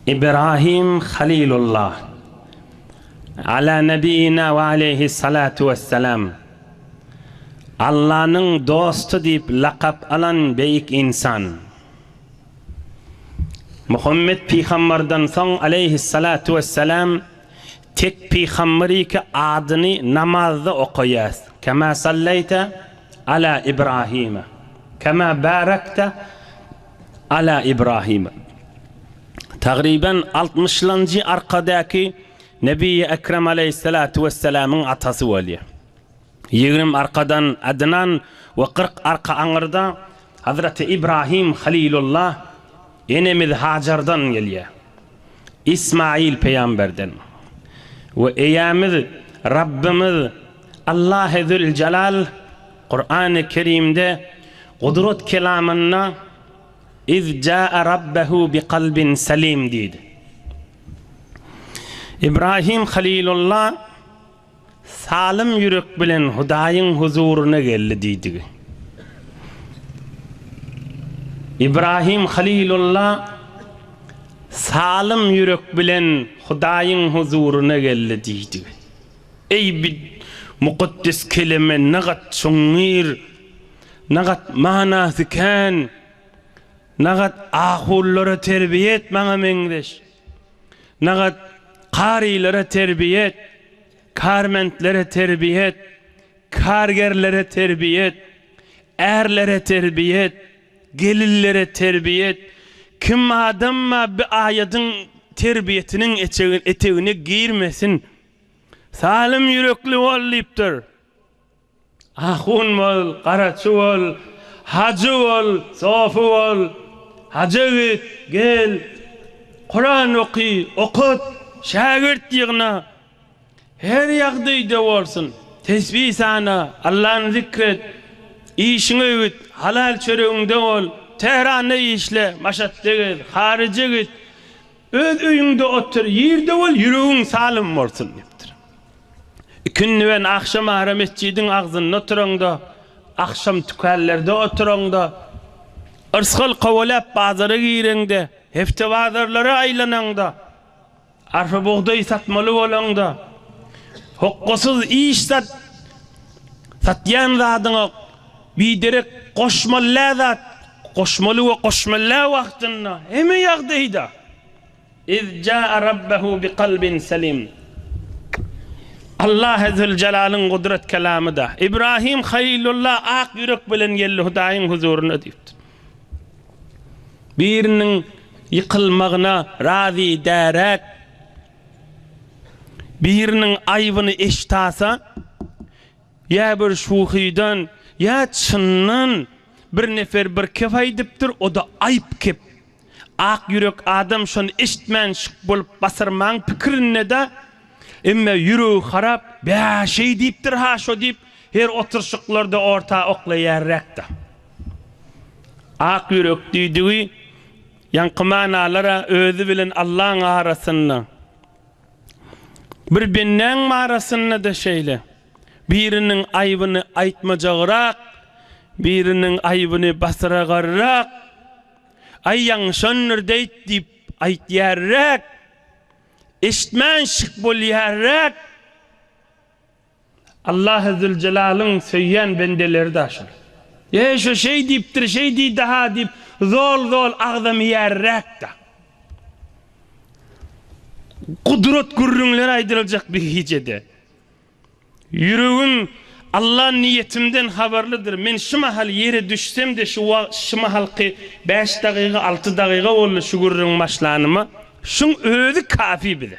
Ibrahim Halilullah, ala nebiýina we aleýhissalatu wessalam, Allanyň dosty diýip lakap alan beýik ynsan. Muhammet pygamberden soň aleýhissalatu wessalam tek pygamberiki adyny namazda okaýas, Kema salleýte ala Ibrahime, kema barakte ala Ibrahime. Tagryban altmyşlanjy arkadaky Nebiýi Ekrem aleýhissalatu wessalamyň atasy bolýar. Ýigrim arkadan Adnan we 40 arka aňyrda Hazreti Ibrahim Halilullah enemiz Hajardan gelýär. Ismail peýamberden. We eýämiz Rabbymyz Allahy Züljelal Kurany Kerimde gudrat kelamynda Iz jaa rabbehu bi kalbin selim diýdi. Ibrahim Halilullah salym ýürek bilen Hudaýyň huzuryna geldi diýdigi. Ibrahim Halilullah salym ýürek bilen Hudaýyň huzuryna geldi diýdigi. Eý bi mukaddes keleme nagat çuňňur, nagat manasy kän, nagat ahunlara terbiýe et maňa meňzeş, nagat karylara terbiýe et, karmentlere terbiýe et, kargerlere terbiýe et, ärlere terbiýe et, gelinlere terbiýe et, kim adamma bi aýadyň terbiýesiniň etegine girmesin. Salym ýürekli bol diýipdir. Ahun bol, garaçy bol, hajy bol, sofy bol, haja git, gel, Kuran oky, okut, şägirt ýygna. Her ýagdaýda bolsun, tesbih sana, Allany zikr et, işiňe git, halal çöregiňde bol, Tähranda işle, Maşatda gez, haryja git, Öz öýüňde otur, ýerde bol, ýüregiň salym bolsun diýipdir. Ikindi bilen agşam ara metjidiň agzynda oturaňda, agşam tükänlerde oturaňda, yrsgal kowalap bazara gireňde, hepde bazarlara aýlanaňda, arpa-bugdaý satmaly bolaňda, hokgasyz iş sat, satýan zadyňa biderek goşmaly däl zat, goşmaly we goşmaly däl wagtynda, hemme ýagdaýda, Iz jaa rabbehu bi kalbin selim. Allahy Züljelalyň gudrat kelamyda, Ibrahim Halilullah ak ýürek bilen geldi Hudaýyň huzuryna diýipdir. Biriniň ýykylmagyna razy däräk, biriniň aýbyny eşitasa, ýa bir şuhydan, ýa çyndan bir nefer bir kep aýdypdyr, o-da aýp kep. Ak ýürek adam şony eşitmän şyk bolup basyrmaň pikirinde-de, emme ýüregi harap, Bä, şeý diýipdir-ha şo diýip, her oturyşyklarda orta oklaýarräk-de. Ak ýürek diýdigi, ýaňky manalar-a özi bilen Allaň arasynda. Bir bendäň arasynda-da şeýle. Biriniň aýbyny aýtmajagrak, biriniň aýbyny basyragarrak, Aý ýaňşandyr deýt diýip aýtýarrak, eşitmän şyk bolýarrak. Allahy Züljelalyň söýýän bendeleri daşyl. Eý şo şeý diýipdir, şeý diýdi-ha diýip zol-zol agzamyýarrak-da. Gudrat gürrüňler aýdyljak bir gijede. Ýüregim Alla niýetimden habarlydyr. Men şu mahal ýere düşsem-de şu wagt şu mahalky bäş dagyga alty dagyga boldy şu gürrüň başlanyma. Şuň özi kafi bize.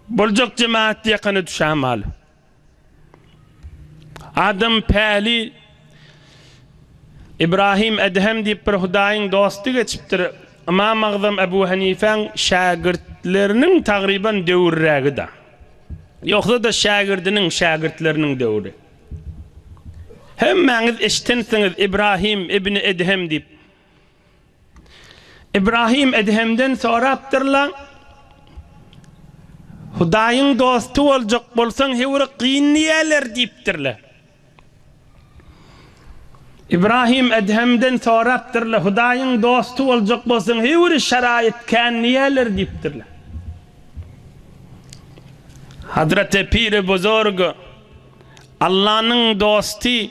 Boljak jemagat ýakana düşämaly. Adam päli Ibrahim Edhem diýip bir Hudaýyň dosty geçipdir. Ymam Agzam Ebu Hanifäň şägirtleriniň tagryban döwürrägi-da. Ýogsa-da şägirdiniň şägirtleriniň döwri. Hemmäňiz eşitensiňiz Ibrahim ibn Edhem diýip. Ibrahim Edhemden sorapdyrlar, Hudaýyň dosty boljak bolsaň höwri kyn diýýärler diýipdirler. Ibrahim Edhemden sorapdyrlar, Hudaýyň dosty boljak bolsaň, höwri şeraýyt kän diýýärler diýipdirler. Hazreti Piri Buzurg, Allanyň dosty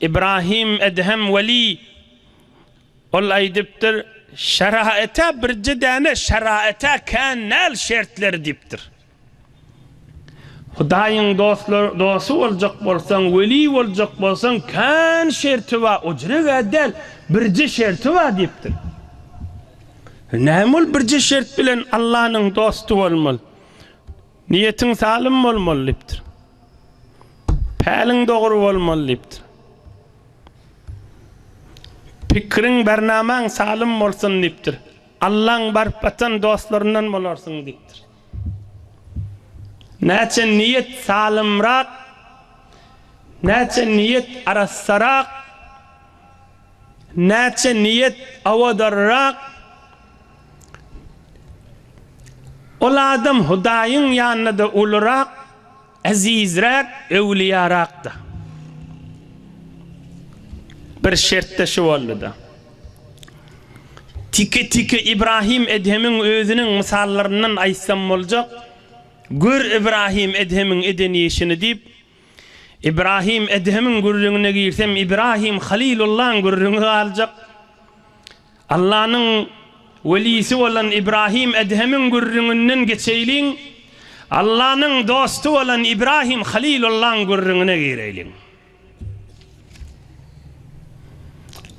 Ibrahim Edhem Weli ol aýdypdyr, Şeraýata birje däne şeraýata kän däl şertler diýipdir. Hudaýyň dostlar dosty boljak bolsaň, weli boljak bolsaň kän şerti bar, ojreg-ä däl, birje şerti bar diýipdir. Näme ol birje şert bilen Allanyň dosty bolmaly? Niýetiň salym bolmaly diýipdir. Päliň dogry bolmaly diýipdir. Pikiriň, bernamaň salym bolsun diýipdir. Allaň baryp batan dostlaryndan bolarsyň diýipdir. Näçe niýet salymrak, näçe niýet arassarak, näçe niýet owadanrak, ol adam Hudaýyň ýanynda-da ulurak, Ezizräk, öwlüýarakda. Bir şertde şu boldy-da. Tike-tike Ibrahim Edhemiň özüniň mysallaryndan aýtsam boljak, Gör Ibrahim Edhemiň eden işini diýip, Ibrahim Edhemiň gürrüňine girsem, Ibrahim Halylullaň gürrüňi galjak. Allanyň welisi bolan Ibrahim Edhemiň gürrüňinden geçeýliň, Allanyň dosty bolan Ibrahim Halylullaň gürrüňine gireýliň.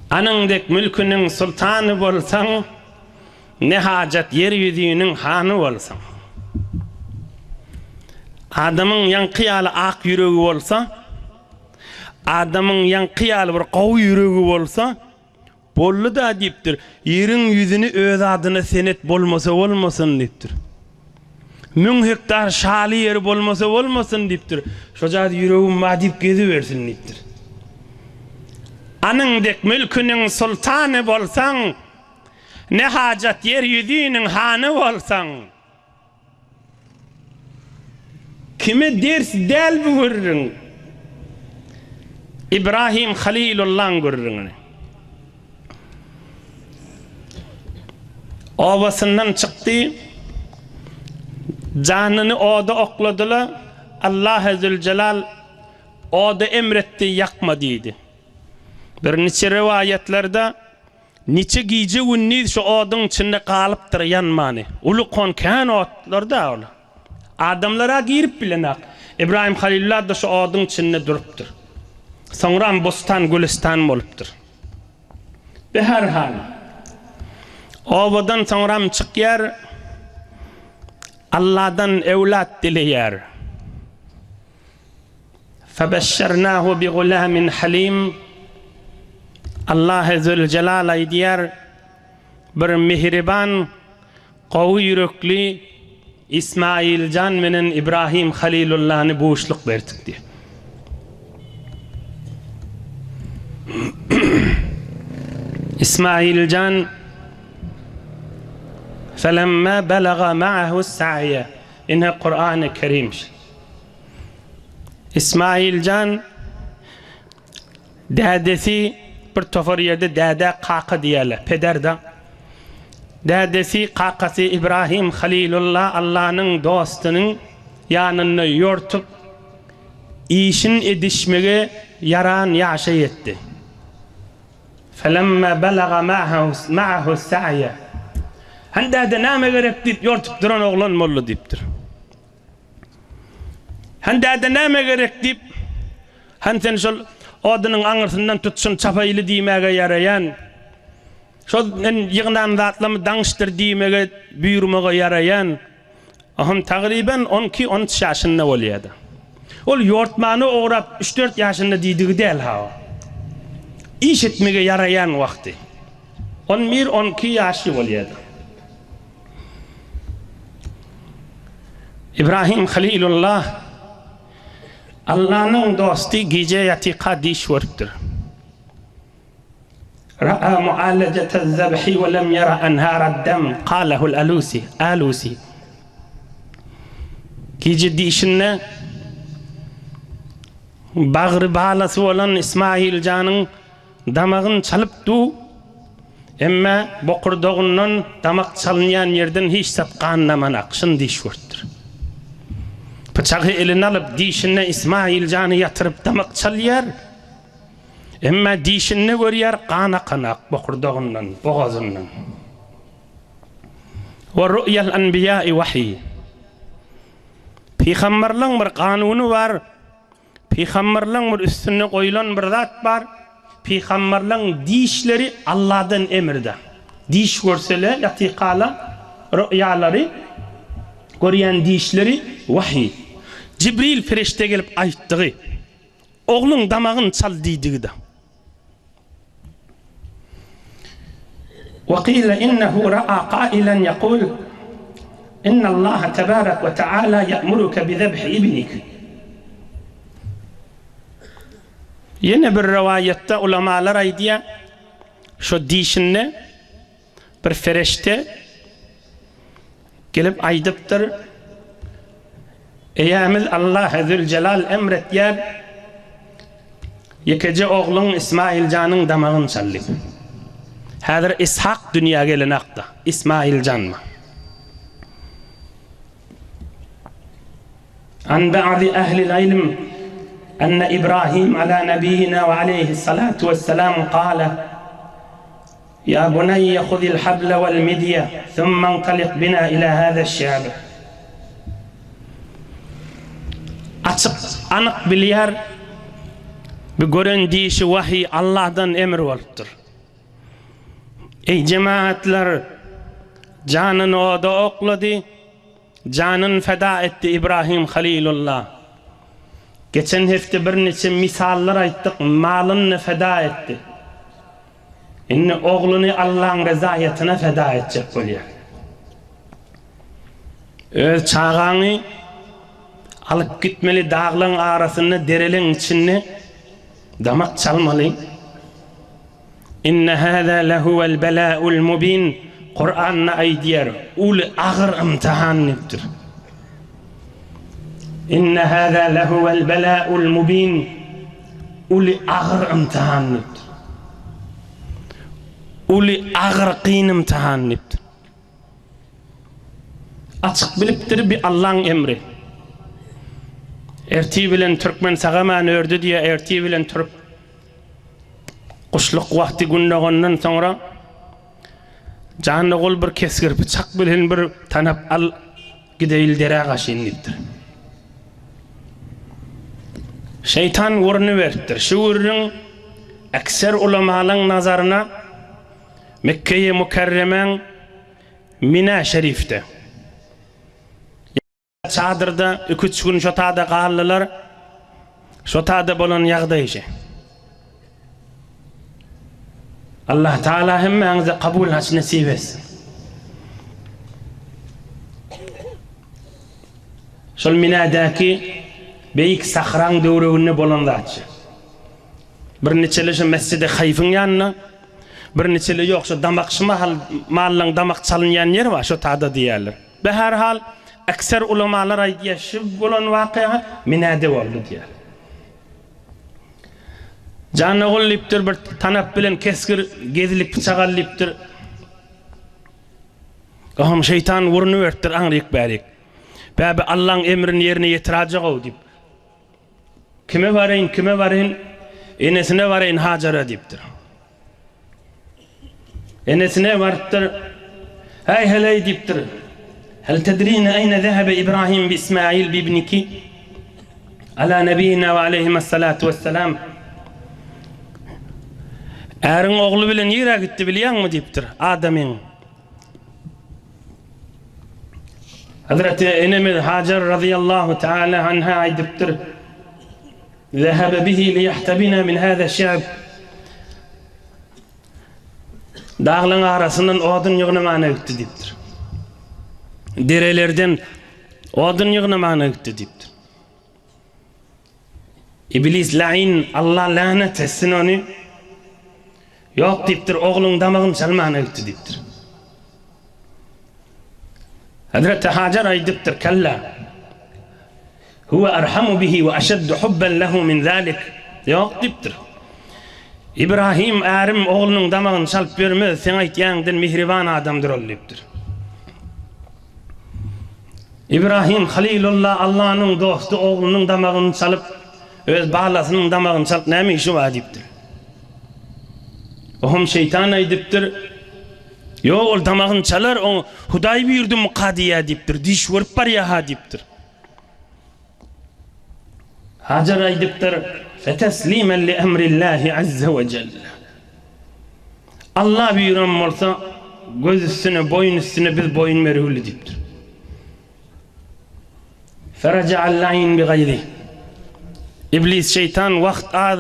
Anyň dek mülküniň sultany bolsaň, ne hajat ýer ýüzüniň hany bolsaň. Adamyň ýaňky ýaly ak ýüregi bolsa, adamyň ýaňky ýaly bir gowy ýüregi bolsa, Boldy-da diýipdir. Ýeriň ýüzüni öz adyna senet bolmasa bolmasyn diýipdir. Müň hektar şaly ýeri bolmasa bolmasyn diýipdir. Şojagaz ýüregim bar diýip gezibersin diýipdir. Anyň dek mülküniň sultany bolsaň, ne hajat ýer ýüzüniň hany bolsaň. Kime ders däl bu gürrüň? Ibrahim Halylullaň gürrüňini. Obasyndan çykdy, janyny oda okladylar, Allahy Züljelal oda emretdi, ýakma diýdi. Birniçe rowaýatlarda Niçe gije-gündiz şu oduň içinde galypdyr ýanmany. Uly kon kän otlar-da ol. Adamlar-a girip bilenak. Ybraýym Halylulla-da şu oduň içinde durupdyr. Soňram bostan, gülüstan bolupdyr. Beherhal, obadan soňram çykýar, Alladan öwlat dileýär. Febeşşernahu bigulamin halim Allahy Züljelal aýdýar, Bir mihriban, gowy ýürekli Ismail jan menen Ibrahim Halilullany buşluk berdik diýýär. Ismail jan Felemma belaga ma'ahu sa'ye Ine Kurany Kerim. Ismail jan dädesi bir topar ýerde dädä kaka diýýärler, peder-de. Dädesi, kakasy Ibrahim Halylulla Allanyň dostunyň ýanynda ýortup, işin edişmege ýaran ýaşa ýetdi. Felemma belaga ma'ahu sa'ýa. Hany däde näme gerek diýip ýortup duran oglan boldy diýipdir. Han däde näme gerek diýip, Han sen şol odunyň aňyrsyndan tut şuny çapaýly diýmäge ýaraýan. Şol men ýygnan zatlamy daňyşdyr diýmege buýurmaga ýaraýan. Oham tagryban on iki, on üç ýaşynda bolýada. Ol ýortmany ograp üç-dört ýaşynda diýdigi däl ha o. Iş etmege ýaraýan wagty. On bir, on iki ýaşly bolýada. Ibrahim Halilullah Allanyň dosty gije ýatyka düýş görüpdir. Ra'a mualejete-z-zebhi we lem ýara enharad-dem, kalehul Alusi, Alusi. Gije düýşünde bagry balasy bolan Ismail janyň. Damagyn çalyp du. Emme bokurdagyndan damak çalynýan ýerden hiç zat gan damanak, şyn diş görüpdir. Pyçagy eline alyp, dişinde Ismail jany ýatyryp damak çalýar. Emme dişinde görýär gan akanak bokurdagyndan, bogazyndan. Wa ru'yal anbiýa'i wahiý. Pygamberleň bir kanuny bar. Pygamberleň bir üstünde goýlan bir zat bar. Pygamberleň dişleri Allahdan emirde. Diş görsele ýatykala ru'ýalary görýän dişleri wahiý. Jibril perişde gelip aýtdygy. Ogluň damagyny çal diýdigi-de. Wa-qila innehu ra'a qailan yaqul, Innallaha tebarek we teala ya'muruke bi-zebhi ibnik. Ýene bir rowaýatda ulamalar aýdýar, şo dişinde Bir fereşte gelip aýdypdyr, Eýämiz Allahy Züljelal emretýär, ýekeje ogluň Ismail janyň damagyny çal diýip. Häzir Ishak dünýä gelenakda, Ismail janmy? An ba'dy ahlil ilm enne Ibrahim ala nebiýina we aleýhissalatu wessalam kale, Ýa buneýýe huzil hable wal midýe, summa intalik bina ila hazeş-şäb. Açyk, anyk bilýär, bu gören dişi wahyý Allahdan emr bolupdyr. Eý jemagatlar, janyny oda oklady, janyny feda etdi Ibrahim Halilullah. Geçen hepde birniçe misallar aýtdyk, malyny feda etdi. Indi ogluny Allaň rezaýatyna feda etjek bolýar. Öz çagaňy alyp gitmeli daglaň arasynda dereleň içinde damak çalmaly. Inne hâzâ lehuvel belâul mubin Kuranda aýdýar, uly agyr ymtyhan diýipdir. Inne hâzâ lehuvel belâul mubin Uly agyr ymtyhan diýipdir. Uly agyr kyn ymtyhan diýipdir. Açyk bilipdir bi Allaň emri. Ertir bilen türkmen sagaman ördi diýýär, ertir bilen turup guşluk wagty gün dogandan soňra Jandagul bir kesgir pyçak bilen bir tanap al Gideýil derä gaşyn diýipdir. Şeýtan gürrüni beripdir. Şu gürrüň ekser ulamalaň nazaryna Mekgeýi Mükerremäň Minä şerifde, çadyrda iki-üç gün şo tada galdylar. Şo tada bolan ýagdaý şe. Allah Taala hemmäňize kabul haç nesip etsin. Şol Minadäki beýik sahraň döwreginde bolan zatçy. Bir niçeli şu Mesjidi Haýfyň ýanynda, bir niçeli ýok şu damak şu mahal mallaň damak çalynýan ýeri bar şo tada diýýärler. Be her hal ekser ulamalar aýdýar şu bolan wakyýa Minade boldy diýýär. Janagul diýipdir, bir tanap bilen kesgir gezlik pyçak al diýipdir. Oňam şeýtan urny beripdir aňryk-bärik. Bäbe Allaň emrini ýerine ýetiräjek-ow diýip. Kime baraýyn, kime baraýyn? Enesine baraýyn Hajara diýipdir. Enesine barypdyr. Häý heleý diýipdir. Hel tedrine eýne zehebe Ibrahim bi Ismail bi ibniki? Ala nebiyina we aleyhimassalatu vesselam. Äriň ogly bilen nirä gitdi bilýäňmi diýipdir. Adamyň. Hazreti enemiz Hajar razyýallahu taala anha aýdypdyr. Zehebe bihi liyahtabina min hâzâ şi'b. Daglaň arasyndan odun ýygnamana gitdi diýipdir. Derelerden odun ýygnamana gitdi diýipdir. Iblis lain Allah lanet etsin ony. Ýok diýipdir, ogluň damagyny çalmana gitdi diýipdir. Hazreti Hajar aýdypdyr, Kella. Huwe arhamu bihi we aşeddu hubben lehu min zalik. Ýok diýipdir. Ibrahim ärim oglunyň damagyny çalyp ýörmez, seň aýtýaňdan mihriban adamdyr ol diýipdir. Ibrahim Halylulla Allanyň dosty oglunyň damagyny çalyp, öz balasynyň damagyny çalyp näme işi bar diýipdir. Ohm şeýtan aýdypdyr, Ýok ol damagyny çalar, oňa Hudaý buýurdymyka diýýär diýipdir, düýş görüp barýar-ha diýipdir. Hajar aýdypdyr, Feteslimen li emrillahi azze we jelle. Allah buýran bolsa, göz üstüne, boýun üstüne biz boýun berüwli diýipdir. Fereja'al la'in bi gaýzi. Iblis şeýtan wagt az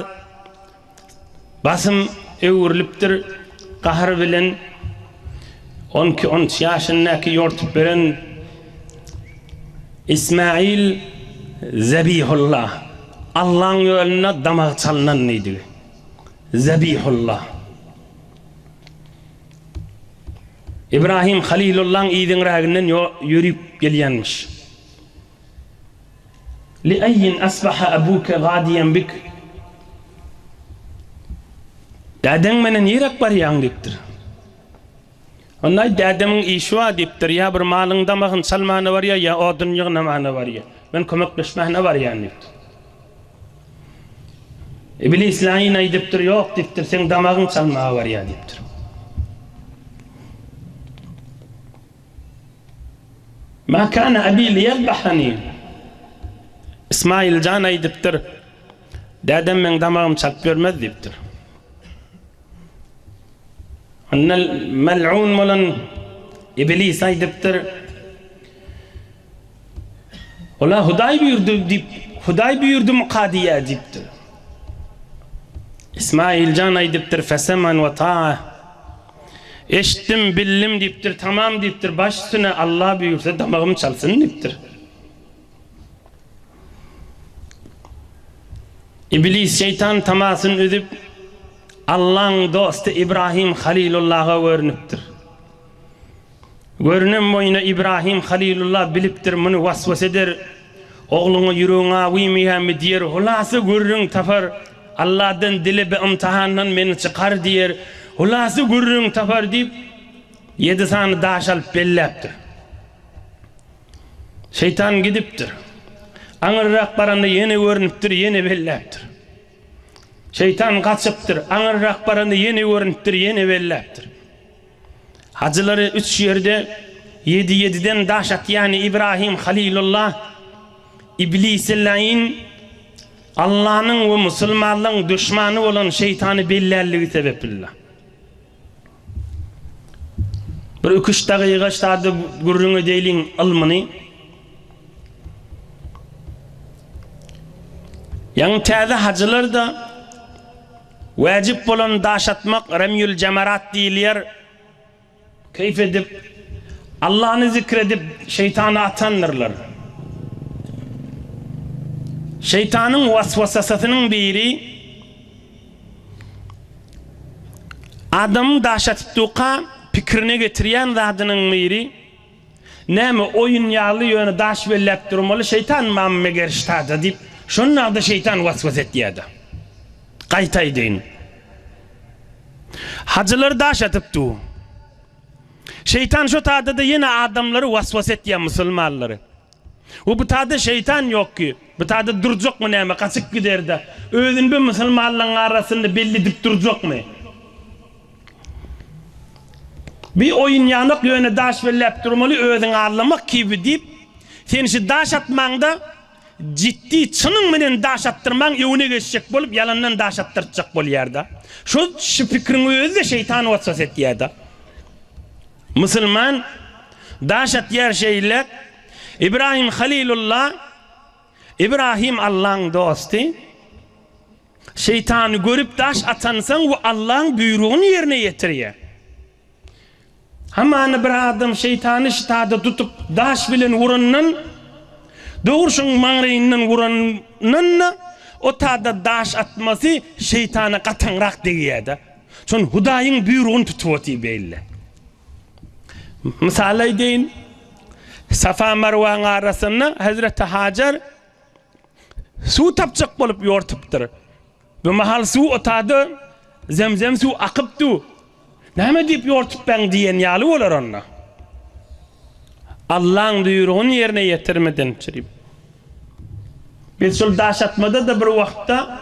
Basym öwrülipdir gahar bilen On iki-on üç ýaşyndaky ýortup beren Ismail Zebihullah, Allaň ýolunda damagy çalynan diýdigi. Zebihullah. Ibrahim Halilullaň yzyňraginden ýörüp gelýänmiş. Li'eýin asbaha abuke gadiýen bik? Dädeň menen niräk barýaň diýipdir. Onda aý dädemiň işi bar diýipdir, ýa bir malyň damagyny çalmana barýar, ýa odun ýygnamana barýar. Men kömekleşmäne barýan diýipdir. Iblis laýyn aýdypdyr, ýok diýipdir, seň damagyň çalmaga barýar diýipdir. Ma kana abi liýezbahani. Ismaýyl jan aýdypdyr, Dädem meň damagymy çalyp ýörmez diýipdir. Onda mel'un bolan Iblis aýdypdyr, Ola Hudaý buýurdy diýip, Hudaý buýurdymyka diýýär diýipdir. Ismaýyl jan aýdypdyr, Feseman we ta'a. Eşitdim, bildim diýipdir, tamam diýipdir, baş üstüne Alla buýursa damagym çalsyn diýipdir. Iblis şeýtan tamasyny üzüp, Allaň dosty Ibrahim Halylullaha görnüpdir. Görünen boýuna Ibrahim Halilullah bilipdir, muny waswas eder, Ogluňa ýüregiň awymyýamy diýer, hulasy gürrüň tapar, Alladan dile bi ymtahandan meni çykar diýer, hulasy gürrüň tapar diýip, ýedi sany daş alyp belläpdir. Şeýtan gidipdir. Aňyrrak baranda ýene görnüpdir, ýene belläpdir. Şeýtan gaçypdyr, aňyrrak baranda ýene görnüpdir, ýene belläpdir. Hajylary üç ýerde ýedi-ýediden daş atýan Ibrahim Halilullah Iblisi laýyn Allanyň we musulmanlaryň duşmany bolan şeýtany bellänligi sebepli. Bir iki-üç dagyga ştada gürrüň edeýliň ylmyny. Ýaňy täze hajylar-da Wajyp bolan daş atmak remýül jemarat diýilýär. Keýp edip, Allany zikr edip şeýtany atandyrlar. Şeýtanyň waswasasynyň biri adamyň daş atyp durka pikirine getirýän zadynyň biri Näme oýun ýaly ýöne daş belläp durmaly şeýtan bamy meger ştada diýip şonda-da şeýtan waswas etýäda. Gaýta aýdaýyn. Hajylar daş atyp dur. Şeýtan şo tada-da ýene adamlary waswas etýä musulmanlary. We bu tada şeýtan ýok ki, bu tada durjakmy näme gaçyp giderde. Özüni bir musulmanlaryň arasynda belli edip durjakmy? Bi oýun ýanok ýöne daş belläp durmaly özüňi aldamak kibi diýip, sen şi daş atmaňda jitdi çynyň bilen daş atdyrmaň öňüne geçjek bolup ýalandan daş atdyrtjak bolýarda. Şo şi pikiriň özi-de şeýtan waswas etýärda. Musulman daş atýar şeýle Ibrahim Halilullah Ibrahim Allaň dosty. Şeýtany görüp daş atansoň we Allaň buýrugyny ýerine ýetirýär. Hamana bir adam şeýtany ştada tutup daş bilen urandan, dogry şoň maňraýyndan urandan-da o tada daş atmasy şeýtana gataňrak degýär-de. Şon Hudaýyň buýrugyny tutup otyr beýle. Mysal aýdaýyn, Safa Marwaň arasynda Hezreti Hajar Suw tapjak bolup ýortupdyr. Bu mahal suw otada. Zemzem suw akyp dur. Näme diýip ýortupbaň diýen ýaly bolar onda. Allaň buýrugyny ýerine ýetirmeden çirip. Biz şol daş atmada-da bir wagtda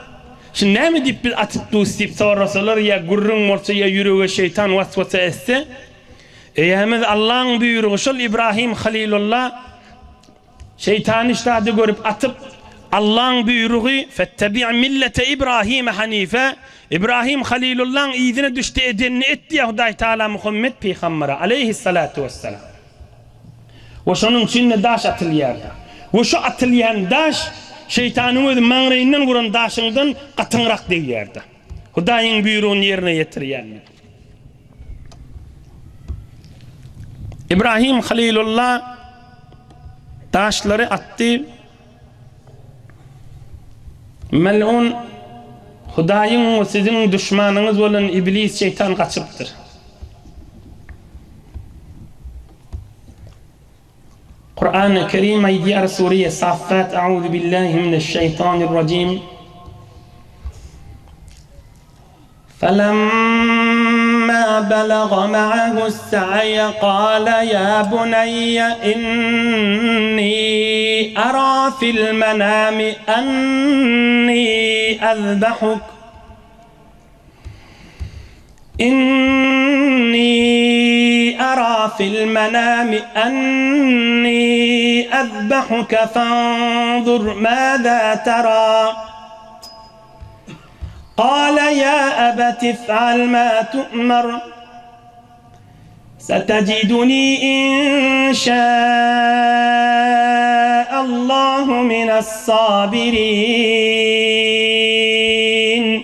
Şu näme diýip biz atyp dus diýip sorasalar ýa gürrüň bolsa ýa ýürege şeýtan waswasa etse, Eýämiz Allaň buýrugy şol Ibrahim Halylulla Şeýtany ştady görüp atyp, Allaň buýrugy, Fettebi' millete Ibrahime hanife, Ibrahim Halilullaň yzyna düşdi edenini et diýýär Hudaý Taala Muhammet pygambere, aleýhissalatu wessalam. We şonuň üçin-de daş atylýardy. We şu atylýan daş şeýtanyň özi maňraýyndan uran daşyňdan gatyňrak degýärdi. Hudaýyň buýrugyny ýerine ýetirýänler. Ibrahim Halilullah daşlary atdy. Melun Hudaýyň we siziň duşmanyňyz bolan iblis şeýtan gaçypdyr. Kurany Kerim aýdýar Sure Saffat Auzu billahi mineşşeýtanirrajim Felemma belega ma'ahu's-sa'ya kâle ýa buneýýe innî erâ fil-menâmi ennî ezbehuk. Inni ara fil menami enni ezbehuke fenzur maza tera. Kale ya ebeti if'al ma tu'mer. Seteciduni inşaallahu mine's-sabirin.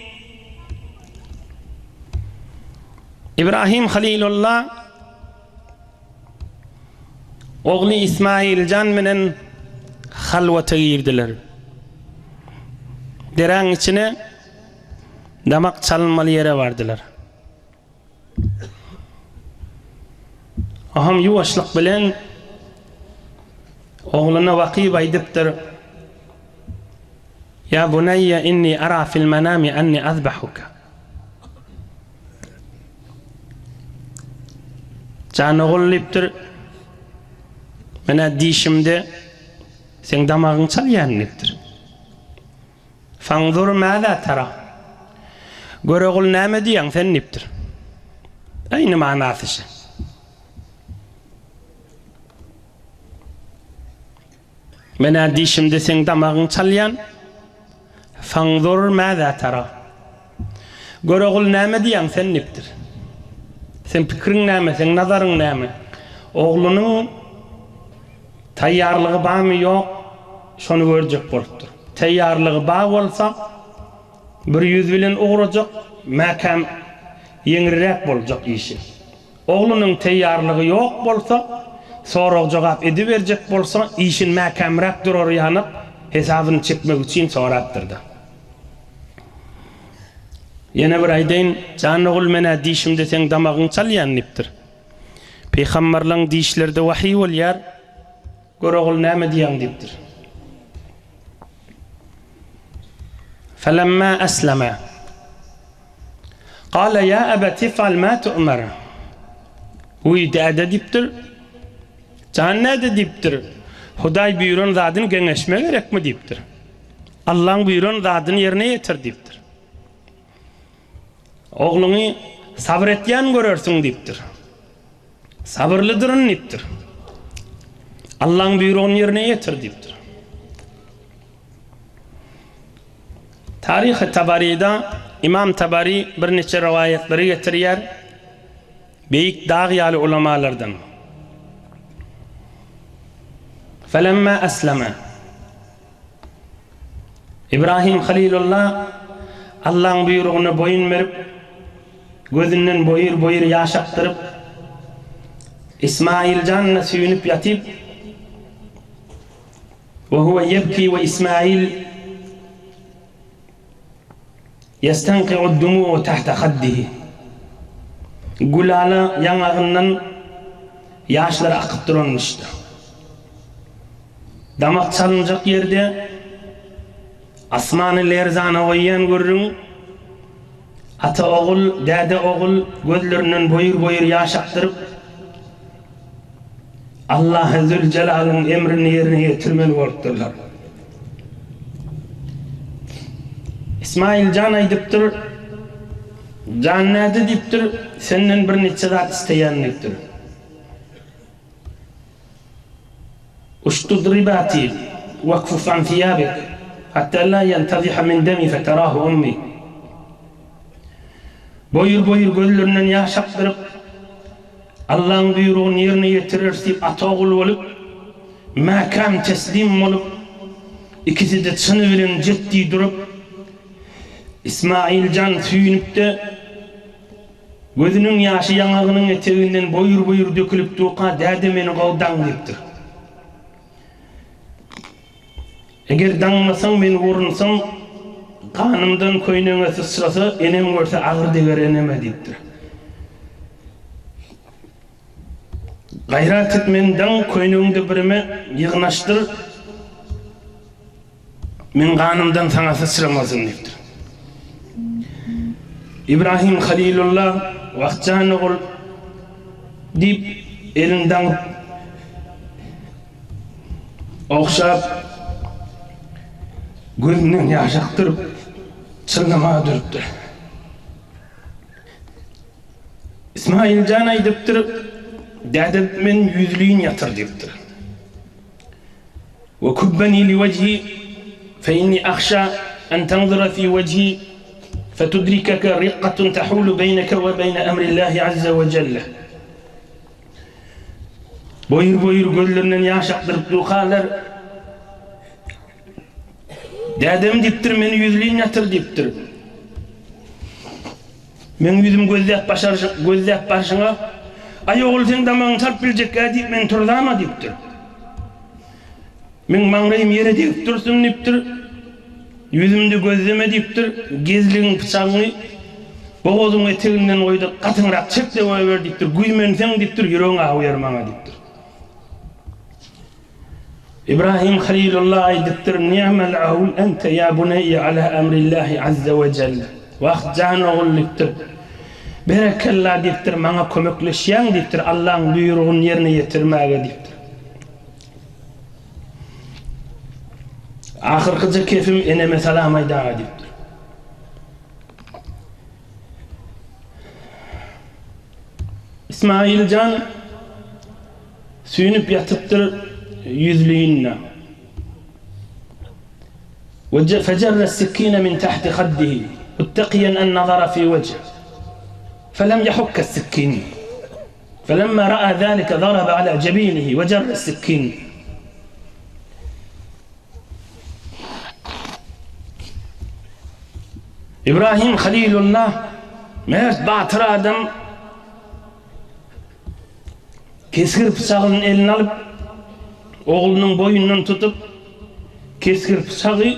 Ibrahim Halilullah ogly Ismailjan bilen halwata girdiler. Deräň içine damak çalynmaly ýere bardylar. Aham ýuwaşlyk bilen ogluna wakyp aýdypdyr, Ýa buneýýe inni ara fil menami enni azbahuka. Jan ogul diýipdir, men-ä dişimde seň damagyňy çalýan diýipdir. Fanzur maza tara. Gör ogul näme diýýäň sen diýipdir. Aýny manasy şe. Men-ä dişimde seň damagyňy çalýan. Fanzur maza tara. Gör ogul näme diýýäň sen diýipdir. Seň pikiriň näme, seň nazaryň näme? Oglunyň Taýýarlygy barmy ýok, şony görjek bolupdyr. Taýýarlygy bar bolsa, bir ýüz bilen ugrajak, mäkäm ýeňilräk boljak işi. Oglunyň taýýarlygy ýok bolsa, sorag-jogap ediberjek bolsa, işin mäkämräk durar ýanak, hesabyny çekmek üçin sorapdyr-da. Ýene bir aýdaýyn, jan ogul men-ä dişimde seň damagyňy çalýan diýipdir. Pygamberleň dişleride wahyý bolýar. Gör ogul näme diýýäň diýipdir. Felemma esleme. Kale ýa ebeti if'al ma tu'mer. Wiý däde diýipdir. Jan däde diýipdir. Hudaý buýran zadyny geňeşme gerekmi diýipdir. Allaň buýran zadyny ýerine ýetir diýipdir. Ogluňy sabyr etýän görersiň diýipdir. Sabyrlydyryn diýipdir. Allaň buýrugyny ýerine ýetir diýipdir. Taryhy Tabaryda Imam Tabary birniçe rowaýatlary getirýär. Beýik dag ýaly ulamalardan. Felemma aslama. Ibrahim Halilullah Allaň buýrugyna boýun berip, gözünden boýur-boýur ýaş akdyryp, Ismail janyna süýnüp ýatyp, Ve huve ýebki we Ismail Ýestenki'ud dumu'u tahta haddihi. Gülala ýaňagyndan ýaşlar akyp duranmyşdy. Damak çalynjak ýerde asmany lerzana goýýan gürrüň. Ata ogul, däde ogul gözlerinden boýur-boýur ýaş akdyryp, Allahy Züljelalyň emrini ýerine ýetirmeli bolupdyrlar. Ismail jan aýdypdyr, Jan däde diýipdir, senden bir niçe zat isleýän diýipdir. Uşdud ribati wekfuf an siýabik hatta la ýentaziha min demi feterahu ummi. Boýur-boýur gözlerinden ýaş akdyryp, Allaň buýrugyny ýerine ýetireris diýip ata-ogul bolup, mäkäm teslim bolup, ikisi-de çyny bilen jetdi durup, Ismail jan süýnüp-de, Gözüniň ýaşy ýaňagynyň eteginden boýur-boýur dökülip durka, Däde meni gowy daň diýipdir. Eger daňmasaň, men urunsaň, ganymdan köýnegiňe syçrasa, enem görse agyr deger eneme diýipdir. Gaýrat et meni daň, köýnegiňde birime ýygnaşdyr. Meň ganymdan saňa syçramasyn diýipdir. Ibrahim Halilullah, Wah, jan ogul! diýip, elini daňyp, ogşap, gözünden ýaş akdyryp, çyllamaga durupdyr. Ismail jan aýdypdyr, Däde, men ýüzleýin ýatyr diýipdir. We kubbeni li wejhi fe inni ahşa en tenzura fi wejhi fetudrikeke riqqatun tahulu beýneke we beýne emrillahi azze we jelle. Boýur-boýur gözlerinden ýaş akdyryp durkalar, Dädem diýipdir, meni ýüzleýin ýatyr diýipdir. Meň ýüzümi gözläp başarşy, gözläp barşyňa, Aý ogul seň damagyňy çalyp biljekgä diýip meni turzama diýipdir. Meň maňlaýym ýere degip dursun diýipdir. Ýüzümde gözleme diýipdir. Gezligiň pyçagyňy bogazyň eteginden goýda gatyňrak çek-de goýber diýipdir. Güýmenseň diýipdir, ýüregiň awuýar maňa diýipdir. Ibrahim Halilullah aýdypdyr, Ni'mel aun ente ýa buneýýe ala emrillahi azze we jelle. Wah, jan ogul diýipdir. Berekella diýipdir, maňa kömekleşýäň diýipdir, Allaň buýrugyny ýerine ýetirmäge diýipdir. Ahyrkyja kefim eneme salam aýdaga diýipdir. Ismail jan Süýnüp ýatypdyr ýüzleýinde. We fejerre s-sikkine min tahti haddihi muttakiýen en nazara fi wejh felem ýahukke s-sikkin felemma ra'a zalike zarabe ala jebinihi we jerre s-sikkin. Ibrahim Halilullah mert batyr adam Kesgir pyçagyny eline alyp, oglunyň boýnundan tutup, kesgir pyçagy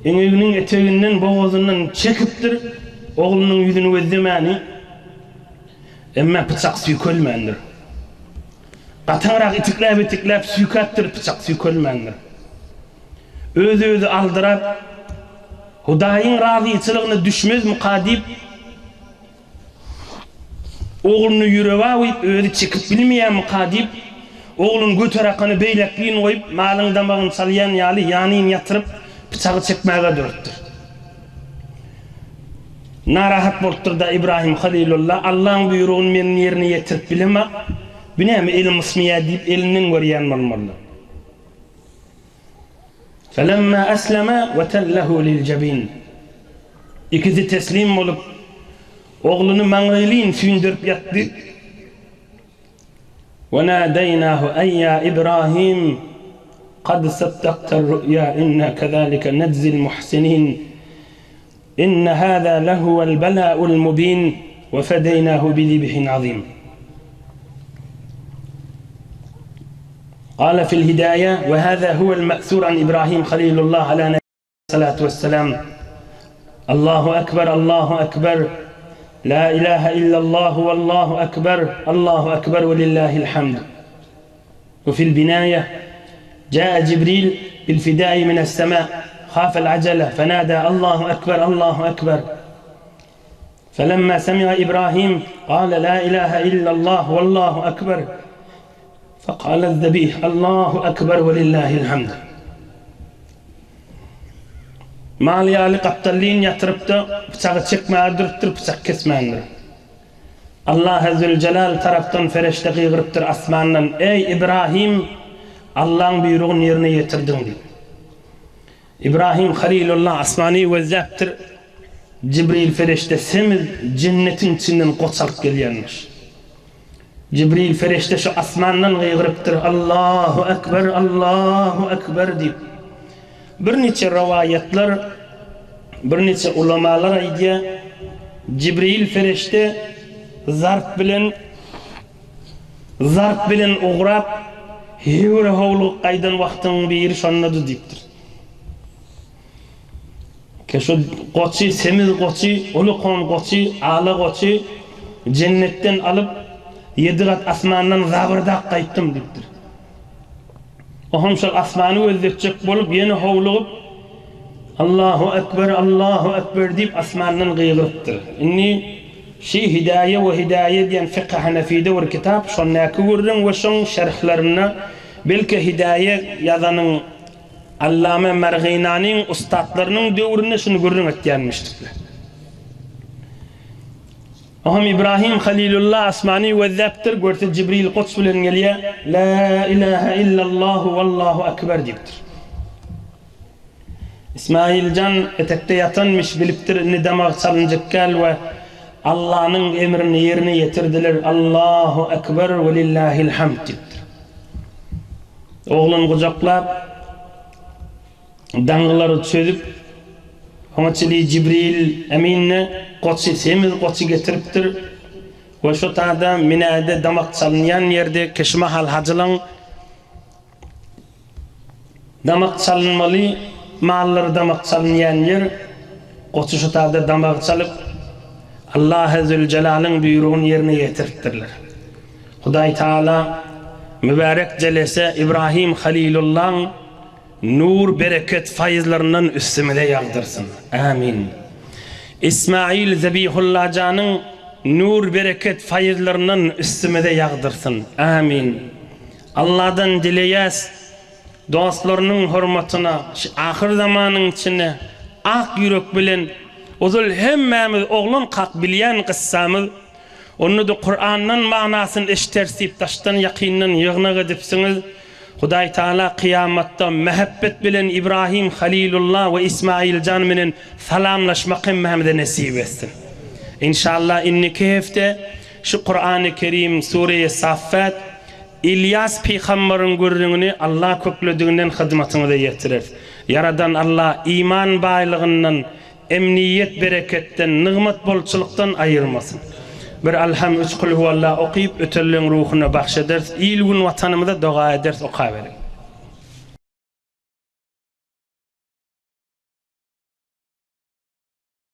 eňeginiň eteginden, bogazyndan çekipdir, oglunyň ýüzüni gözlemäni, emma pyçak süýkelmändir. Gataňrak itikläp-itikläp süýkäpdir, pyçak süýkelmändir. Öz-özi aldyrap, Hudaýyň razyçylygyna düşmezmika diýip, Ogluny ýürege awyp, özi çekip bilmeýärmika diýip, ogluny göterakany beýläkgin goýup, malyň damagyny çalýan ýaly ýanyn ýatyryp, pyçagy çekmäge durupdyr. Narahat bolupdyr-da Ibrahim Halylulla, Allaň buýrugyny men ýerine ýetirip bilemok, bu näme elim ysmaýar diýip elinden görýän bolmalydyr. Felemma esleme we tellehu liljebin. Ikisi teslim bolup, ogluny maňlaýlyn süýndürip ýatdy. We nadeýnahu eý ýa Ibrahim, kad saddakter ru'ýa inna kezalike nejzil muhsinin. Inne hâzâ lehuvel belâul mubîn we fedeýnâhu bizibhin azîm. Kâle fil hidâye ve hâzâ huvel me'sûr an İbrahim Halilullah alâ nebiyyina salâtu vesselâm, Allahu ekber, Allahu ekber, lâ ilâhe illallahu vellâhu ekber, Allahu ekber ve lillâhil hamd. Ve fil binâye, Câe Cibril bil fidâi mines semâ, hâfel acele, fenâdâ, Allahu ekber, Allahu ekber. Felemma semi'a Ibrahim gale la ilahe illallah wallahu ekber. Fekale zebih Allahu ekber we lillahil hamd. Mal ýaly gapdalyn ýatyrypda pyçagy çekmäge durupdyr, pyçak kesmändir. Allahy Züljelal tarapdan fereşde gygyrypdyr asmandan, Eý, Ibrahim, Allaň buýrugyny ýerine ýetirdiň diýip. Ibrahim Halilullah asmany gözläpdir, Jibril fereşde semiz jennetiň içinden goç alyp gelýänmiş. Jibril fereşde şu asmandan gygyrypdyr, Allahu Ekber, Allahu Ekber diýip. Birniçe rowaýatlar, birniçe ulamalar aýdýar, Jibril fereşde zarp bilen zarp bilen ugrap, höwre howlugyp gaýdan wagtynyň biri şondady diýipdir. Ke şu goçy, semiz goçy, uly kon goçy, ala goçy jennetden alyp, ýedi gat asmandan zabyrdap gaýtdym diýipdir. Ohm şol asmany gözletjek bolup, ýene howlugyp, Allahu ekber, Allahu ekber diýip asmandan gygyrypdyr. Indi şi Hidäýe we Hidäýe diýen Fykh Hanefide bir kitap, şondaky gürrüň we şoň şerhlerinde belki Hidäýe ýazanyň Allame Merginanyň ussatlarynyň döwründe şuny gürrüň etýänmişdikler. Ohm Ibrahim Halilullah asmany gözläpdir, görse Jibril goç bilen gelýär, La ilahe illallahu wallahu ekber diýipdir. Ismail jan etekde ýatanmyş, bilipdir indi damagy çalynjak gel we Allanyň emrini ýerine ýetirdiler, Allahu ekber we lillahil hamd diýipdir. Ogluny gujaklap, daňgylary çözüp, oňa çili Jibril Emin-de goçy, semiz goçy getiripdir we şo tada Minäde damak çalynýan ýerde keşmahal hajylaň damak çalynmaly mallary damak çalynýan ýer, goçy şo tada damagy çalyp, Allahy Züljelalyň buýrugyny ýerine ýetiripdirler. Hudaý Taala mübärek jelese Ibrahim Halilullaň nur bereket faýzlaryndan üstümize ýagdyrsyn. Amin. Ismail Zebihullajanyň nur bereket faýzlaryndan üstümize ýagdyrsyn. Amin. Alladan dileýäs dostlarynyň hormatyna şu ahyr zamanyň içinde ak ýürek bilen ozal hemmämiz oglankak bilýän gyssamyz Onda-da Kurandan manysyny eşderis diýip daşdan ýakyndan ýygnak edipsiňiz. Hudaý Taala kyýamatda mähebbet bilen Ibrahim Halilullah we Ismail jan menen salamlaşmak hemmämize nesip etsin. Inşallah indiki hepde şu Kurany Kerim Sure-i Saffat Ilýas pygambaryň gürrüňini Allah köklediginden hyzmatyňyza ýetireris. Ýaradan Allah iman baýlygyndan Emniýet bereketden, nygmat bolçulykdan aýyrmasyn. Bir Alham üç Kulhuwalla okyp ötenleň ruhuna bahş ederis, il gün watanymyza doga ederis okaberiň.